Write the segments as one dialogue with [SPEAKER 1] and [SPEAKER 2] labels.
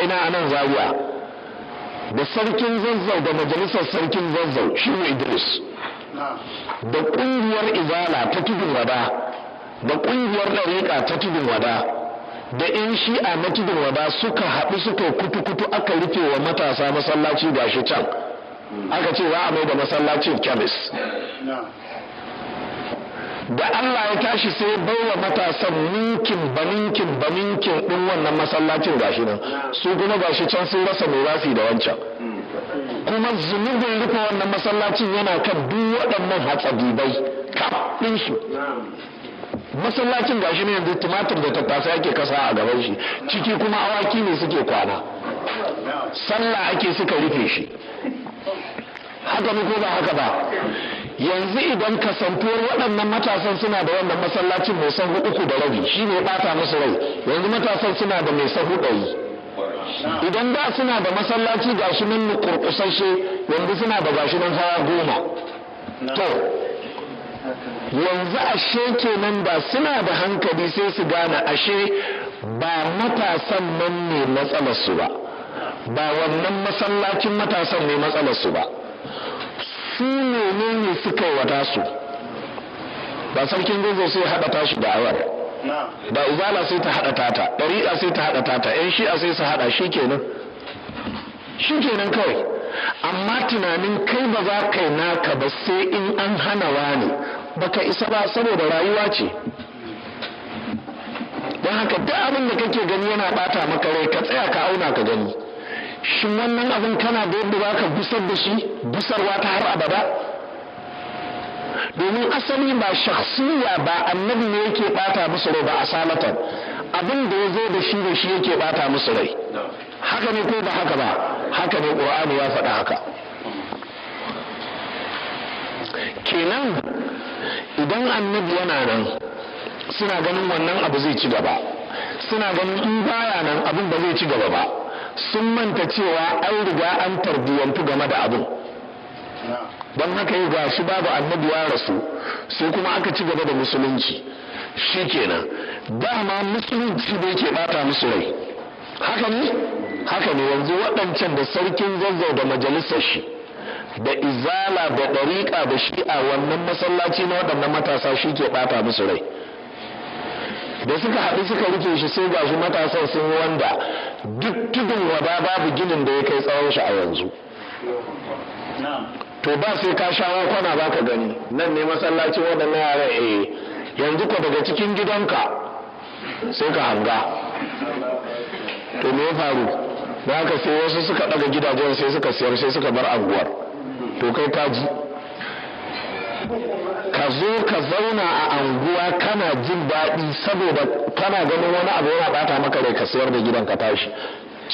[SPEAKER 1] Ina a nan Zaria, da Sarkin Zazzau da majalisar Sarkin Zazzau Shehu Idris da ƙungiyar Izala ta Tudun Wada da ƙungiyar Ɗariƙa ta Tudun Wada da 'yan Shi'a na Tudun Wada suka haɗu, suka kutu-kutu, aka rufe wa matasa masallaci. Gashi can aka ce za a mai da masallacin kemis. Da Allah ya tashi sai baiwa matasan ninkin baninkin baninkin ɗin wannan masallacin. Gashi nan su kuma gashi can sun rasa mai zasu da wancan. Kuma zunubin rufe wannan masallacin yana kan duk waɗannan hatsabibai kaf ɗinsu. Masallacin gashi ne yanzu tumatir da tattasai ake kasa a gaban shi, ciki kuma awaki ne suke kwana. Sallah ake suka rufe shi. Haka ne ko ba haka ba? Yanzu idan kasantuwar waɗannan matasan suna da wannan masallacin mai sahu 3.5 shi ne ɓata musu rai, yanzu matasan suna da mai sahu 100. Idan da suna da masallaci gashi nan kurkusashe, yanzu suna da gashi nan hawa 10. To yanzu ashe kenan da suna da hankali sai su gane ashe ba matasan nan ne matsalarsu ba, ba wannan masallacin matasan ne matsalarsu ba. Su ne suka yi wata su ba Sarkin Zazzau sai haɗa tashi da awar da Izala sai ta haɗa tata, Ɗariƙa sai ta haɗa tata, 'yan Shi'a sai su haɗa, shi kenan, shi kenan kawai. Amma tunanin kai ba za ka yi naka ba sai in an hana wani, baka isa ba, saboda rayuwa ce. Don haka duk abin da kake gani yana bata maka rai, ka tsaya ka auna ka gani, shin wannan abin kana da yadda za ka gusar da shi, gusarwa ta har abada? Domin asali ba shakhsiya ba annabi ne yake bata musu rai ba, asalatan abin da ya zo da shi yake bata musu rai. Haka ne ko ba haka ba? Haka ne, Qur'ani ya faɗa haka. Kenan idan annabi yana nan, suna ganin wannan abu zai ci gaba, suna ganin in baya nan abin ba zai ci gaba ba. Sun manta cewa an riga an tarbiyyantu game da abin. Don haka yi ga shi babu annabi, ya rasu, sai kuma aka ci gaba da musulunci. Shi kenan, dama musulunci da yake bata musu rai. Haka ne, haka ne. Yanzu waɗancan da Sarkin Zazzau da majalisar shi da Izala da Ɗariƙa da Shi'a, wannan masallaci na waɗannan matasa shi ke ɓata musu rai. Da suka haɗu suka rufe shi, sai gashi matasan sun yi wanda duk Tudun Wada babu ginin da ya kai tsawon shi a yanzu. To ba sai ka shawo kwana ba ka gani nan ne masallacin waɗannan yaran. Eh, yanzu ko daga cikin gidanka sai ka hanga. To me ya faru? Da haka sai wasu suka ɗaga gidajen, sai suka siyar, sai suka bar anguwar. To kai ka ji, ka zo ka zauna a anguwa kana jin daɗi, saboda kana ganin wani abu yana ɓata maka rai, ka sayar da gidan ka tashi.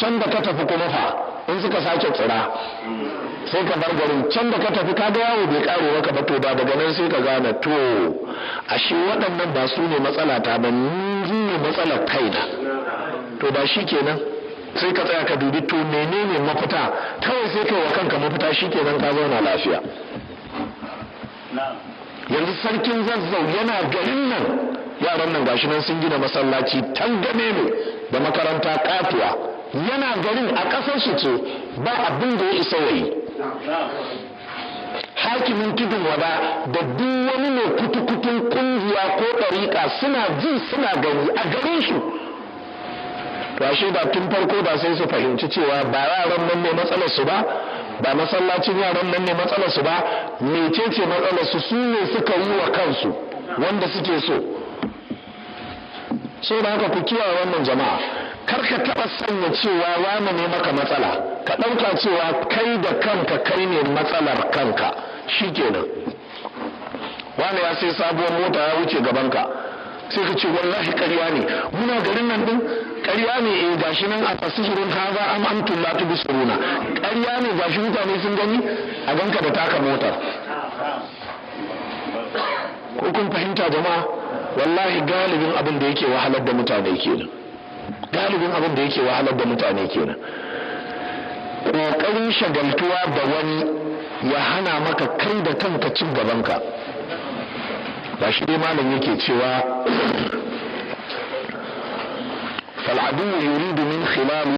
[SPEAKER 1] Can da ka tafi kuma fa, in suka sake tsira, sai ka bar garin. Can da ka tafi, ka ga yawo bai kare maka ba. To ba daga nan sai ka gane, to ashe waɗannan ba su ne matsala ta ba, ni ne matsalar kaina. To ba shi kenan, sai ka tsaya ka dubi to menene mafita kawai, sai kai wa kanka mafita, shi kenan ka zauna lafiya. Yanzu Sarkin Zazzau yana garin nan, yaran nan gashi nan sun gina masallaci tangame ne da makaranta katuwa. Yana garin, a ƙasar shi ce, ba abin da ya isa yayi. Hakimin Tudun Wada da duk wani mai kutukutun kungiya ko ɗariƙa suna ji suna gani a garin su. To ashe da tun farko da sai su fahimci cewa ba yaran nan ne matsalar su ba, ba masallacin yaran nan ne matsalar su ba. Mecece matsalar su? Su ne suka yi wa kansu wanda suke so. So da haka ku kiyaye wannan, jama'a. Kar ka taɓa sanya cewa wane ne maka matsala. Ka ɗauka cewa kai da kanka kai ne matsalar kanka. Shikenan, wane ya sai sabuwar mota ya wuce gabanka, sai ka ce wallahi ƙarya ne, muna garin nan din, ƙarya ne. Eh, gashi nan أفسحر هذا أم أنتم لا تبصرون. Ƙarya ne, gashi mutane sun gani a ganka da taka motar. Ko kun fahimta, jama'a? Wallahi galibin abin da yake wahalar da mutane kenan, galibin abin da yake wahalar da mutane kenan, ƙoƙarin shagaltuwa da wani ya hana maka kai da kanka cin gabanka. Ba shi dai malam yake cewa فالعدو يريد من خلال